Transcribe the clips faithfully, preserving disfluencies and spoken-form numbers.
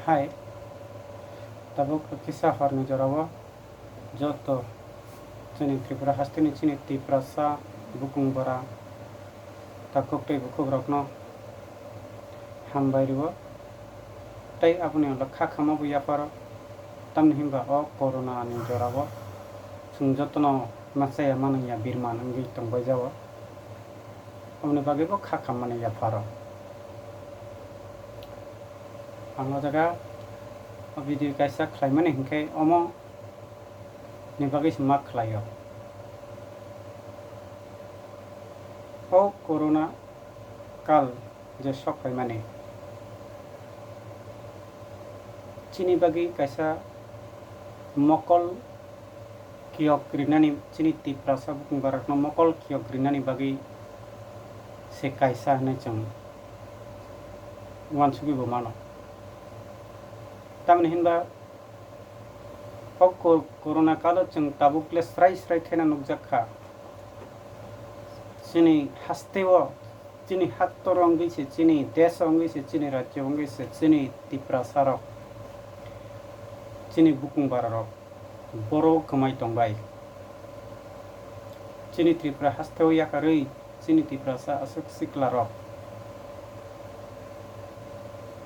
Hai, tabuk kisa horni jorao joto chini Tripura hasteni chini Tiprasa bukung bara takhuk tei bukhuk rokno hambai rwo. Tei aboni ulo kha khama bo yapharo, tamni hinba o corona ni jorao chwng jotono machaya manwngya birman wngwi tongbai jao. Aboni bagwi bo kha khammani yapharo. Ang o jaga o video kaisa khlaimani hinkhe omo ni bagwi se ma khlaio. O corona kal je sok phaimani chini bagwi kaisa mokol kiyok rinani, chini Tiprasa bukung barokno mokol kiyok rinani bagwi se kaisa hinwi chwng uansugwi bo mano. Tamni hinba o ko-, corona kalo chwng tabuk le srai srai kheno nukjak kha. Chini hasteo, chini haktor wngwi se, chini desh wngwi se, chini rajyo wngwi se, chini Tiprasa rok, chini bukung bara rok boro kwmai tongbai. Chini Tripura hasteo yakarwi chini Tiprasa aswk sikla rok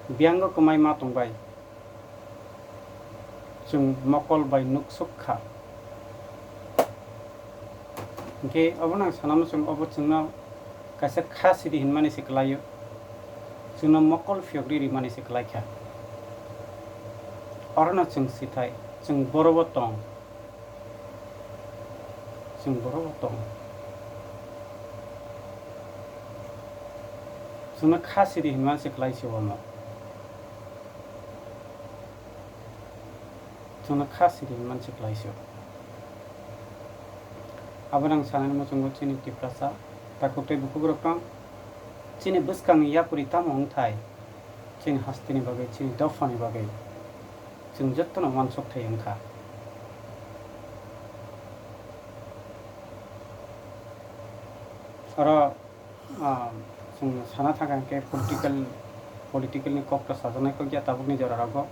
biyango kwmai ma tongbai. Chwng mokol bai nuksuk kha. Hinkhe obono ang sanama chwng obo chwngno kaisa kha sidi hinmani se kwlaio, chwngno mokol phiyokri rimani se kwlaikha. Orono chwng sithai, chwng borobo tong, chwng borobo tong, chwngno kha sidi hinmani se kwlaisio omo. Chwngno kha sidi mansi kwlaisio. Abono ang sanani muchungo chini Tiprasa takhuk tei bukhukrokno chini bwskangni yapri tamo wngthai, chini hasteni bagwi, chini dophani bagwi chwng jotono uansukthai wngkha. Oro Ah, chwng sana thangkha hinkhe political, political ni kok ta sajaknai kok ya tabukni jora rogo.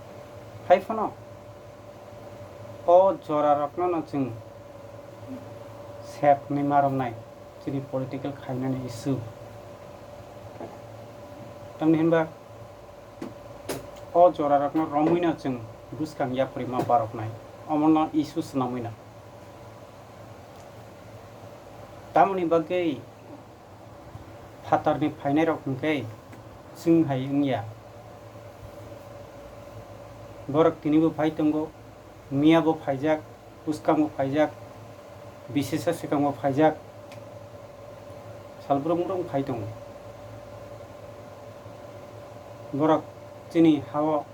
Hai phano o jora rokno no chwng sep ni ma romnai chini political khainani issue. Tamni hinba o jora rokno romwi no chwng bwskang yapri ma baroknai, omono issue swnamwi no. Tamoni bagwi phatarni phainairok hwnkhe chwng hai wngya. Borok tinibo phai tongo, miyabo phaijak, bwskango phaijak, bisisa swkango phaijak, salbrumrung phai tongo. Borok chini hao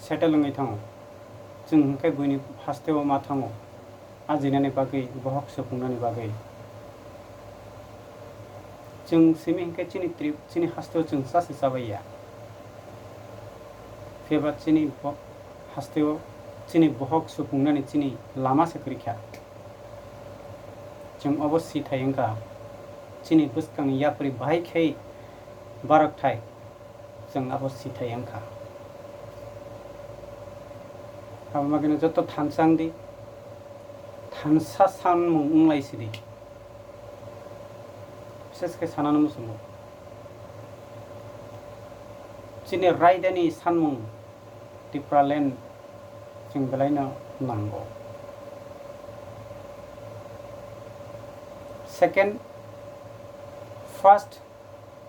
settle wngwi thango. Chwng hwnkhe buini hasteo ma thango, ajinani bagwi, bohok supungnani bagwi. Chwng simi hwnkhe chini trip, chini hasteo chwng cha se chabaiya. Phiya ba chini bo-, hasteo chini bohok supungnani chini lama se kwrwi kha. Chwng obo sithai wngkha, chini bwskangni yapri bahai khai barok thai. Chwng abo sithai wngkha. Abo magwino joto thansa wngdi, thansa sanmung wnglai sidi. Bises khe sanano muchungo. Chini raidani sanmung Tipraland chwng belaino nango. Second, first,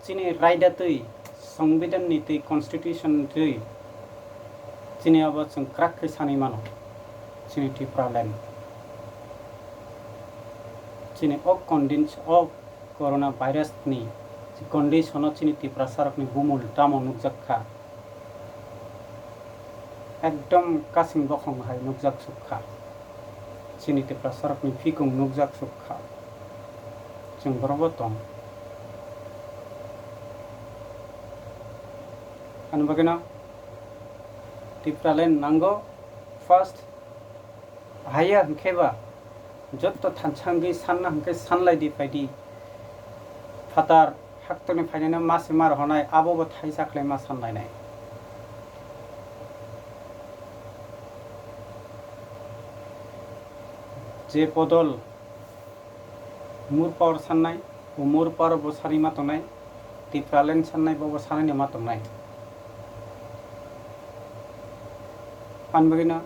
chini raida twi, Songbidan ni twi, Constitution twi, chini abo chwng kwrak khe sanwi mano, chini Tipraland. Chini o condition, o corona virus ni condition o chini Tiprasa rokni bumul tamo nukjak kha. Ekdom kasing bokhong hai nukjak suk kha. Chini Tiprasarokni phikung nukjak suk kha. Chwng borobo tong. Ani bagwino Tipraland nango first. Haiya hwnkhe ba jotto thansa wngwi sanna hwnkhe sanlai di phai di. Phatar haktorni phainano ma se ma rohornai, abo bo thaisa khlai ma sanlainai. Je podol Moor Power sannai, o Moor Power bo sanwi ma tongnai, Tipraland sannai bo bo sanwi ma tongnai. Ani bagwino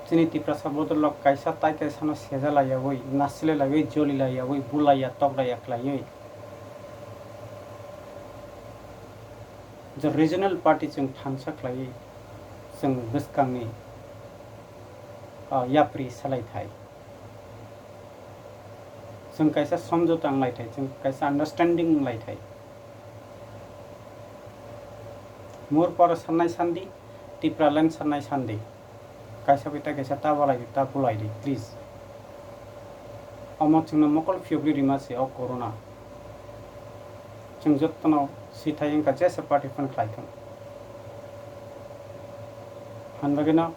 chini Tiprasa bodol rok kaisa tai kaisa no seja laiyawi, nasle laiwi, joli laiyawi, bulaiya, toklaiya khlaiwi. Je regional party chwng thansa khlaiwi, chwng bwskangni, ah, yapri salai thai. Chwng kaisa somjota wng lai thai, chwng kaisa understanding wng lai thai. Moor Power sannai sandi, Tipraland sannai sandi. Kaisa bai ta kaisa ta balai di, ta bulai di, please. Omo chwngno mokol phiyokri rima se o corona. Chwng jotono sithai wngkha jesa party phano khlai thung. Hanbagwino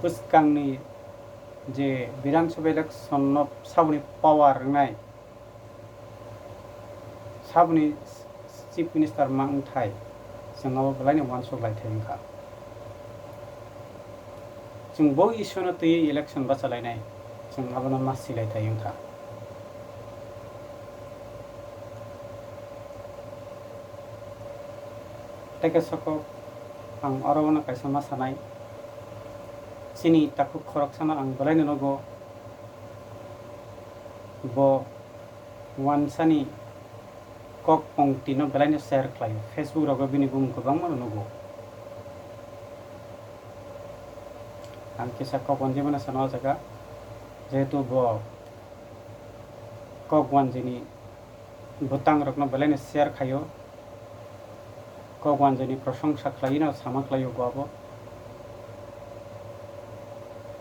bwskangni je Bidhan Sabha election no saboni power wngnai, saboni Chief Minister ma wngthai, chwng abo belaino uansuk lai thai wngkha. Chwng bo issue no twiwi election bachalainai, chwng abono ma silai thai wngkha. Tei khe soko ang oro bono kaisa ma sanai, chini takhuk khoroksano ang belaino nogo, bo wansani kok pongtino belaino share khlaio, Facebook rogo bini bumung kwbangma nugo. Ang kisa kok wanjimano sana o jaga, jehetu bo kok wanjini bwtang rokno belaino share khlaio, kok wanjini prosongsa khlaino sama khlaio bo abo.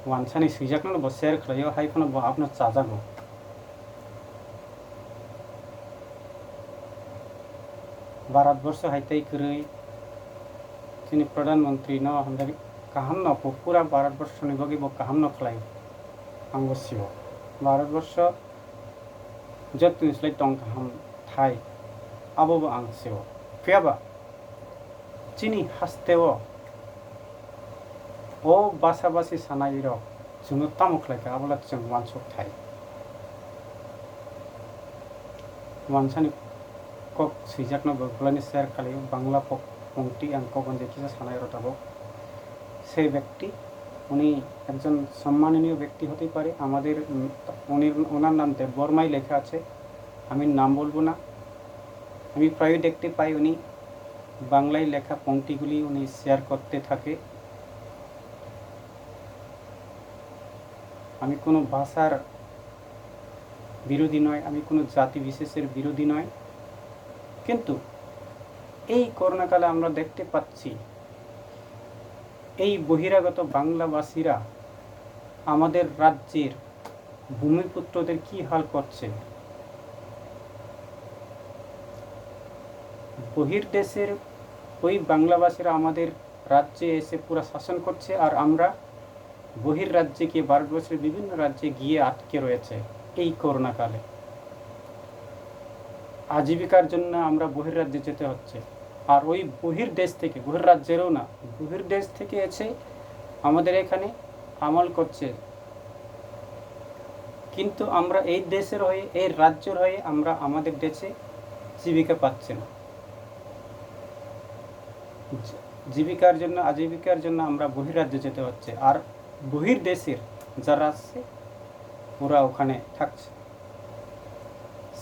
Wansani swijakno bo share khlaio, hai phano bo abono chajago. Bharat borsho hai tei kwrwi chini Pradhan Mantri no hamjagwi kaham no, pura Bharat borsho ni bagwi bo kaham no khlai, ang bo sio. Bharat borsho jotoni slai tong kaham thai, abo bo ang sio. Phiya ba chini haste o, o basa basi sanai rok chwngno tamo khlai kha, abo le chwng uansuk thai. Wansani kok swijakno bo bwlaini share khlaio, Bangla pok-, pongti ang kok hwnjai kisa sanai rok tabuk. সেই ব্যক্তি, উনি একজন সম্মাননীয় ব্যক্তি হতেই পারে। আমাদের, উম, উনি, ওনার নাম দেববর্মাই লেখা আছে, আমি নাম বলবো না। আমি প্রায়ই দেখতে পাই উনি বাংলায় লেখা পংক্তিগুলি উনি শেয়ার করতে থাকে। আমি কোনো ভাষার বিরোধী নয়, আমি কোনো জাতি বিশেষের বিরোধী নয়, কিন্তু এই করোনাকালে আমরা দেখতে পাচ্ছি এই বহিরাগত বাংলাভাষীরা আমাদের রাজ্যের ভূমিপুত্রদের কি হাল করছে। বহির্দেশের ওই বাংলাভাষীরা আমাদের রাজ্যে এসে পুরা শাসন করছে, আর আমরা বহির রাজ্যে গিয়ে, ভারতবর্ষের বিভিন্ন রাজ্যে গিয়ে আটকে রয়েছে এই করোনাকালে। আজীবিকার জন্য আমরা বহির রাজ্যে যেতে হচ্ছে। আর ওই বহির দেশ থেকে, বহির রাজ্যেরও না, বহির দেশ থেকে এসে আমাদের এখানে আমল করছে। কিন্তু আমরা এই দেশের হয়ে, এই রাজ্যের হয়ে আমরা আমাদের দেশে জীবিকা পাচ্ছি না। জী-, জীবিকার জন্য, আজীবিকার জন্য আমরা বহিরাজ্যে যেতে হচ্ছে। আর বহির দেশের যারা আছে, ওরা ওখানে থাকছে,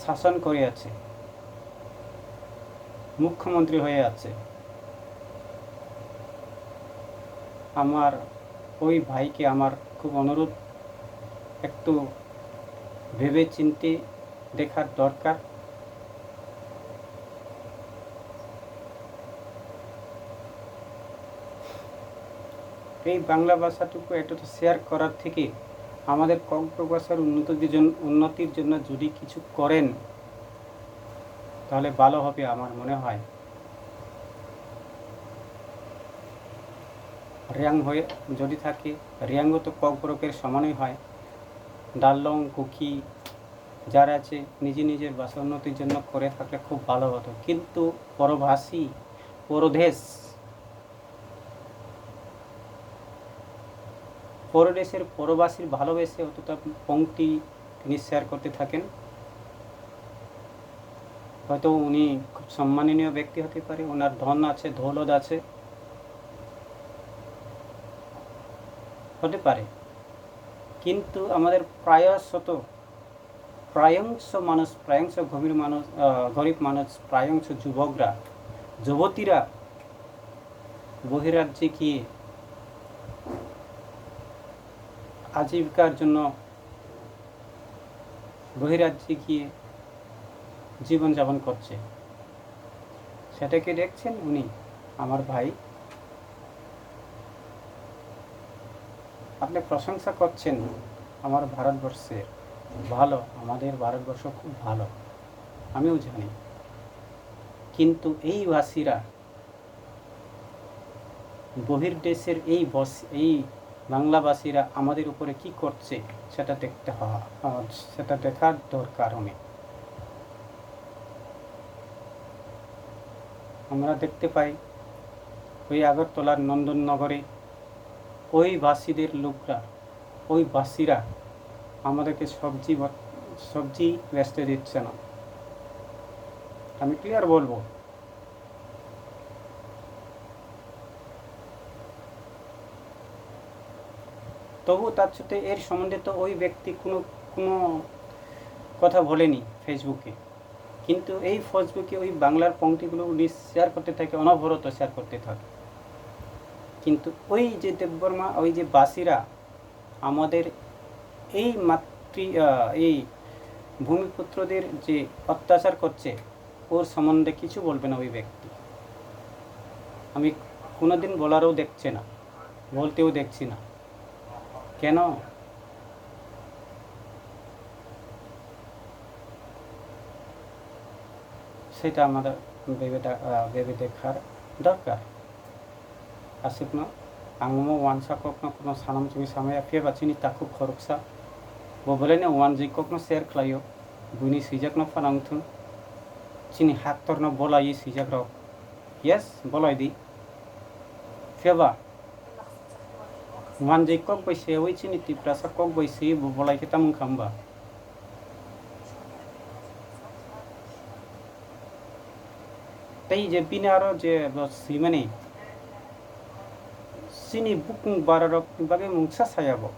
শাসন করে আছে, মুখ্যমন্ত্রী হয়ে আছে। আমার ওই ভাইকে আমার খুব অনুরোধ, একটু ভেবে চিন্তে দেখার দরকার। এই বাংলা ভাষাটুকু এতটা শেয়ার করার থেকে আমাদের কক্সবাজার উন্নতির জন্য, উন্নতির জন্য যদি কিছু করেন, তাহলে ভালো হবে আমার মনে হয়। রিয়াং হয়ে যদি থাকে, রিয়াংও তো ককবরকের সমানই হয়। ডারলং, কুকি যারা আছে, নিজে নিজের ভাষা উন্নতির জন্য করে থাকলে খুব ভালো হতো, কিন্তু পরভাষী, পরদেশ, পরদেশের পরবাসীর ভালোবেসে অতটা পংক্তি তিনি শেয়ার করতে থাকেন। হয়তো উনি খুব সম্মাননীয় ব্যক্তি হতে পারে, ওনার ধন আছে, দৌলত আছে, হতে পারে, কিন্তু আমাদের প্রায়শত প্রায়ংশ মানুষ, প্রায়ংশ গভীর মানুষ, আহ, গরিব মানুষ, প্রায়ংশ যুবকরা, যুবতীরা বহিরাজ্যে গিয়ে আজীবিকার জন্য বহিরাজ্যে গিয়ে জীবনযাপন করছে। সেটা কি দেখছেন উনি, আমার ভাই? আপনি প্রশংসা করছেন আমার ভারতবর্ষের, ভালো, আমাদের ভারতবর্ষ খুব ভালো, আমিও জানি। কিন্তু এই বাসীরা, বহির্দেশের এই বস-, এই বাংলাভাষীরা আমাদের উপরে কি করছে, সেটা দেখতে হ-, আহ, সেটা দেখার দরকার অনেক। আমরা দেখতে পাই, ওই আগরতলার নন্দননগরে ওই বাসীদের লোকরা, ওই বাসীরা আমাদেরকে সবজি ব-, সবজি বেচতে দিচ্ছে না। আমি ক্লিয়ার বলবো। তবু তার সাথে এর সম্বন্ধে তো ওই ব্যক্তি কোনো, কোনো কথা বলেনি ফেসবুকে, কিন্তু এই ফেসবুকে ওই বাংলার পংক্তিগুলো উনি শেয়ার করতে থাকে, অনবরত শেয়ার করতে থাকে। কিন্তু ওই যে দেববর্মা, ওই যে বাসীরা আমাদের এই মাতৃ, আহ, এই ভূমিপুত্রদের যে অত্যাচার করছে, ওর সম্বন্ধে কিছু বলবে না ওই ব্যক্তি। আমি কোনোদিন বলারও দেখছে না, বলতেও দেখছি না। কেন? সেটা আমাদের ভেবে দে-, আহ, ভেবে দেখার দরকার। Aswkno ang omo uansa kokno kono sanam chini samaya, phiya ba chini takhuk khoroksa bo belai no uanjwi kokno share khlaio, buini swijakno phano wngthung, chini haktorno bolaiwi swijakrok, yes, bolai di, phiya ba uanjwi kok bai swiwi chini Tiprasa kok bai swiwi bo bolai khe tamo wngkha hwnba? Tei je bini aro je bo swimani, chini bukung bararokni bagwi mungsa saya bo.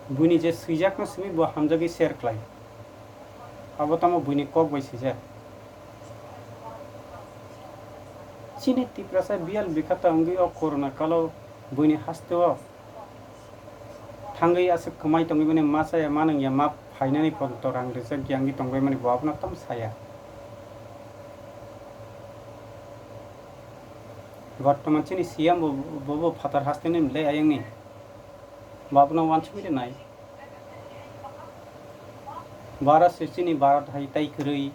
Buini je swijakno simi bo hamjagwi share khlai. Abo tamo buini kok bai swijak. Chini Tiprasa biyal bikhata wngwi o corona kalo buini hasteo thangwi aswk kwmai tongwi mani ma chaya ma nungya ma phainani pon to rang rijak ya wngwi tongbai mani bo abono tam saya. Bortoman chini C M bo, bo, bo phatar hasteni le ayangni bo abono uansugwi rwnai. Bharat se chini Bharat hai tai kwrwi.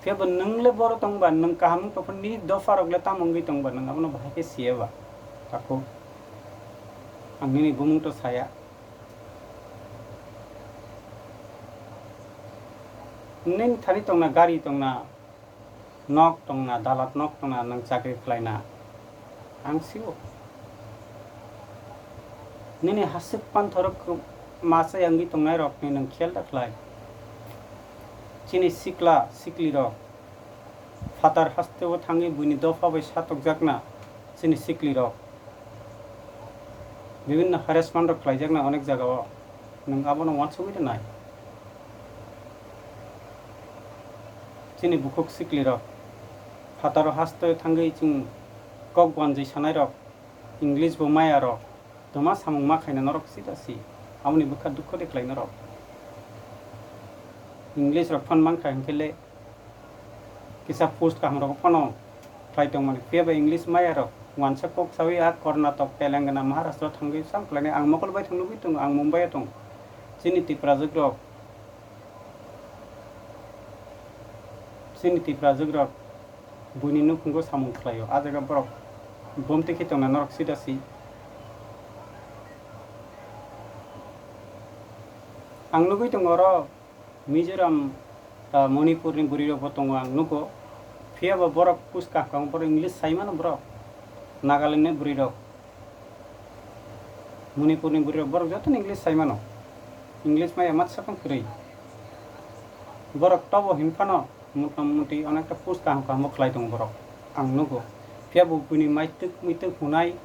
Kebo nwng le boro tongba, nwng kaham wng tongphuru nini dopha rok le tamo wngwi tongba, nwng abono bahai khe siya ba. Takhuk. Ang nini bumung to saya. Nini thani tongna, gari tongna, nok tongna, dalat nok tongna, nwng chakri khlaina. Ang sio. Nini hasik panthorok masa yangwi tongnai rokni nwng khel da khlai. Chini sikla, sikli rok. Phatar hasteo thangwi buini dopha bai satokjakna chini siklirok. Bibinno harassment rok khlaijakna onek jagao. Nwng abono uansugwi rwnai. Chini bukhuk siklirok. Phataro hasteo thangwi chwng kok uanjwi sanairok. English bo maya rok, toma samung ma khaina norok sida si, aboni bwkha dukho de khlai norok. English rok phone man kha hwnkhe le kisa post kaham rok phano khlai tongmani, phiya ba English maya rok uansa kok sawi a Karnataka, Telangana, Maharashtra thangwi sam khlainai. Ang mokol bai thang nugwi tongo, ang Mumbai o tongo. Chini Tiprajwk rok, chini Tiprajwk rok buini nukhungo samung khlaio. A jaga borok bomtwi khe tongna norok sida si. Ang nugwi tongo oro Mizoram, ah, Manipurni bwrwi rokbo tongo ang nugo. Phiya ba borok puska kang borok English sai mano borok. Nagaland ni bwrwi rok, Manipur ni bwrwi rok, borok joto ni English sai mano. English maya matsa phang kwrwi. Borok tobo hin phano mota moti onekta post kaham kaham o khlai tongo borok. Ang nugo. Phiya bo buini maitwk muitwk hunai,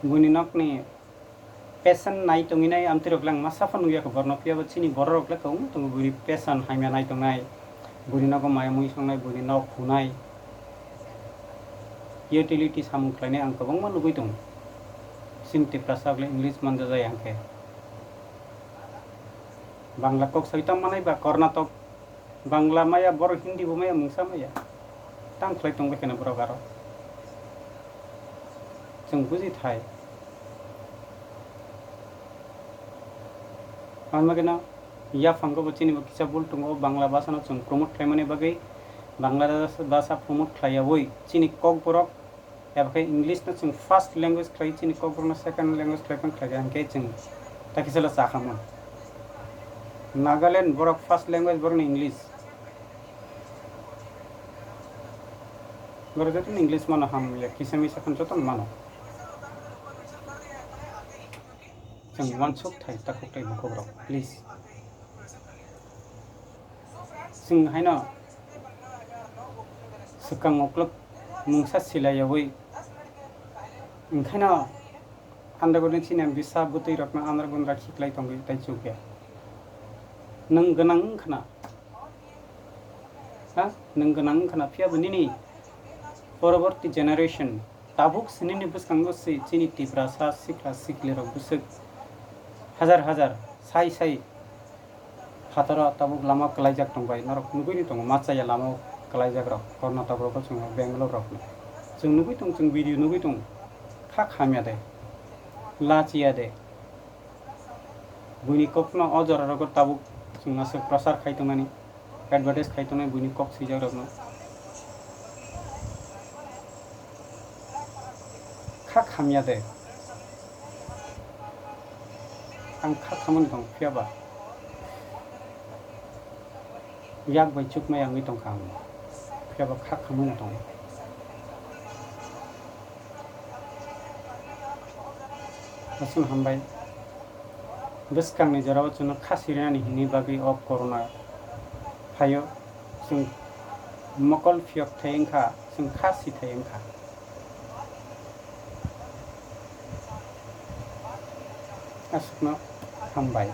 buini nokni passion nai tongwi nai, amtwi rok le ang masa phano nugya kho borno, phiya bo chini borok rok le kwbangma tongo, buini passion hamya nai tongnai, buini nogo maya mui songnai, buini nok hunai, utility samung khlainai ang kwbangma nugwi tongo. Chini Tiprasa rok le English manja jai ang khe. Bangla kok soi tong manai ba Kornatok, Bangla maya, borok Hindi bo maya, mungsa maya. Tang khlai tong bai kheno borok aro. Chwng buji thai. Ang ma kheno yaphango bo chini bo kisa bul tongo, Bangla bhasha no chwng promote khlai mani bagwi, Bangla bhasha promote khlai yawi chini Kokborok Eba khe English no chwng first language khlai, chini Kokborok no second language khlai phano khlai kha, hinkhe chwng ta kisa le cha kha mun. Nagaland borok first language borok ni English. Borok joto ni English mano ham ya, kisa misa phano joto no mano. Chwng uansuk thai, takhuk thai bukhuk rok, please. Chwng haino swkang uklok mungsa silaiyawi, wngkhaino andago ni chini bisa bwtwi rokno andra gundra khiklai tongwi tei chukya. Nwng gwnang wngkhana, ha? Nwng gwnang wngkhana, phiya bo nini poroborti generation, tabuk se nini bwskango se chini Tiprasa sikla siklirok bwswk hajar hajar sai sai phataro tabuk lama kwlaijak tongbai, norok nugwi tongo, machaya lama o kwlaijak rok, Karnataka rok, chwng Bangalore rok no chwng nugwi tong, chwng video nugwi tong, kha khamya de, lachiya de, buini kok no o jora rogo tabuk chwng aswk prochar khai tongmani. Advertise khai tongnai buini kok swijak rokno. Kha khamya de. Ang kha khamani tong phiya ba. Yak bai chukmai wngwi tongkha ang. Phiya ba kha khamani tong. Aswk hambai. Bwskangni jorao chwngno kha sirinani hwnwi bagwi o corona phaio, chwng mokol phiyok thai wngkha, chwng kha si thai wngkha. Aswkno hambai.